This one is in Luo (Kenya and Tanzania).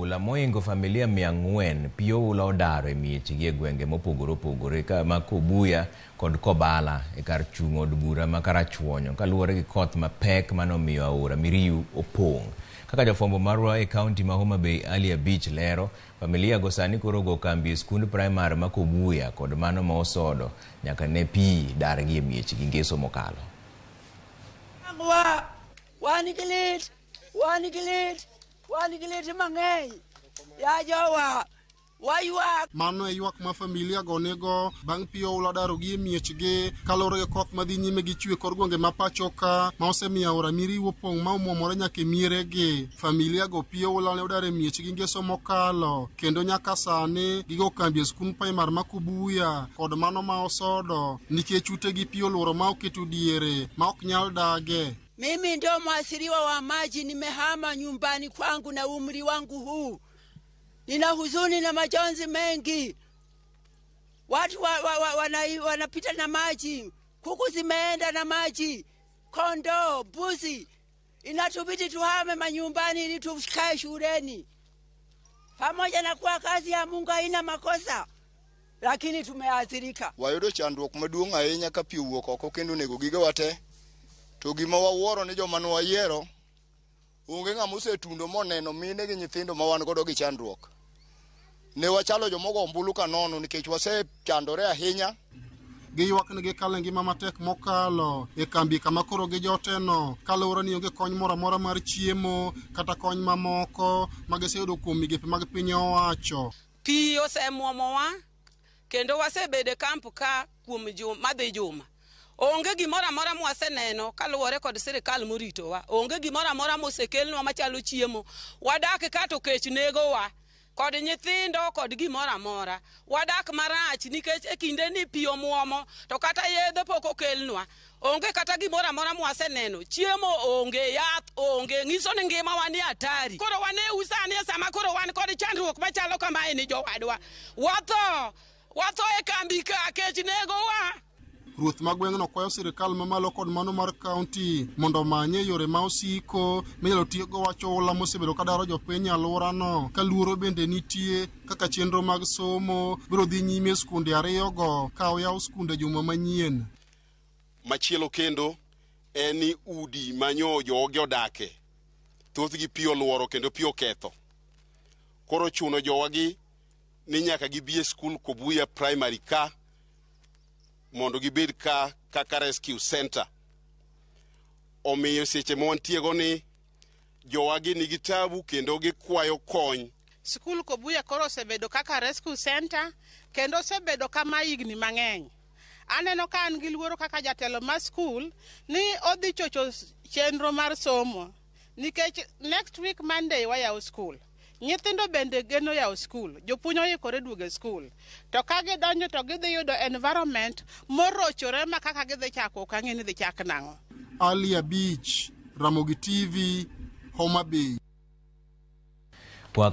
oula mohingo familia 400 pi oula odaro e miechgi e gwenge mopogore opogore ka ma Kobuya kod Kobala e kar chung' od bura ma Karachuonyo kaluwore gi koth mapek mane omiyo aora Miriu opong'. Kaka jafwambo marwa e kaunti ma Homa Bay Ali Abich lero, familia go sani koro ogo kambi e skund primar ma Kobuya kod mano ma Osodo nyaka ne pi dargi e miechgi ngeso mokalo. Wa wan gi lit, wan gi lit, wan gi lit mang'eny. Ya jowa, waywak. Mano e ywak ma familia go nigo bang' pi oula darogi e miechgi kaluwore gi koth madhi nyime gi chwe kor gwenge ma pacho ka ma osemiyo aora Miriu opong' ma omuomore nyaka e mieregi. Familia go pi oula ne odar e miechgi ngeso mokalo kendo nyaka sani gigo kambi e skund primar ma Kubuya kod mano ma Osodo nikech utegi pi oluoro ma oketo diere ma ok nyal dage. Mimi ndio mwathiriwa wa maji, nimehama nyumbani kwangu na umri wangu huu. Nina huzuni na majonzi mengi. Watu wa, wa, wa, wana, wanapita na maji, kuku zimeenda na maji, kondoo, mbuzi. Inatubidi tuhame manyumbani ili tukae shuleni. Pamoja na kuwa kazi ya Mungu haina makosa, lakini tumeathirika. Wayudo chandruok maduong' ahinya ka pi owuok oko kendo onego gigewa te. To gima wawuoro ni joma ne wayiero onge ng'ama osetundo moneno mine gi nyithindo ma wan godo gi chandruok. Ne wachalo jomogo ombulu ka nono nikech wasechandore ahinya. Giywak ni gikalo e ngima matek mokalo e kambi kama koro gijoteno kaluwore ni onge kony moro amora mar chiemo kata kony mamoko ma giseyudo kuom migepe mag piny owacho. Pi osemwomowa kendo wasebedo e kamp ka kuom madhi juma. Onge gimoro amora mwaseneno kaluwore kod sirikal moritowa. Onge gimoro amora mosekelnwa machalo chiemo. Wadak ka to kech negowa kod nyithindo kod gimoro amora. Wadak marach nikech e kinde ni pi omwomo to kata yedhe pok okelnwa. Onge kata gimoro amora mwaseneno. Chiemo onge, yath onge, nyiso ni ngimawa ni hatari. Koro waneu sani e sama koro wan kod chandruok machalo kamae ni jowadwa. Watho, watho e kambi ka, kech negowa. Ruoth ma gweng'no kwayo sirikal mamalo kod mano mar kaunti mondo omanye yore ma osiko minyalo tiekgo wach oula mosebedo ka daro jopiny e alworano ka luoro bende nitie kaka chenro mag somo biro dhi nyime e skunde ariyogo ka oyaw skunde juma manyien. Machielo kendo en ni udi manyo jogi odake thothgi pi oluoro kendo pi oketho. Koro chuno jowagi ni nyaka gibi e skul Kobuya Primary ka mondo gibed ka kaka rescue center. Omiyo seche ma wantiego ni jowagi nigi tabu kendo gikwayo kony. Skul Kobuya koro osebedo kaka rescue center kendo osebedo kama higni mang'eny. Aneno ka an gi luoro kaka jatelo mar skul ni odhi chocho chenro mar somo nikech next week Monday wayawo skul. Nyithindo bende geno yawo skul, jopuonj oikore duogo e skul. To ka gidonjo to gidhi yudo environment morochore ma kaka gidhi chako ok ang'e ni dhi chak nang'o. Ali Abich, Ramogi TV, Homa Bay. Kwa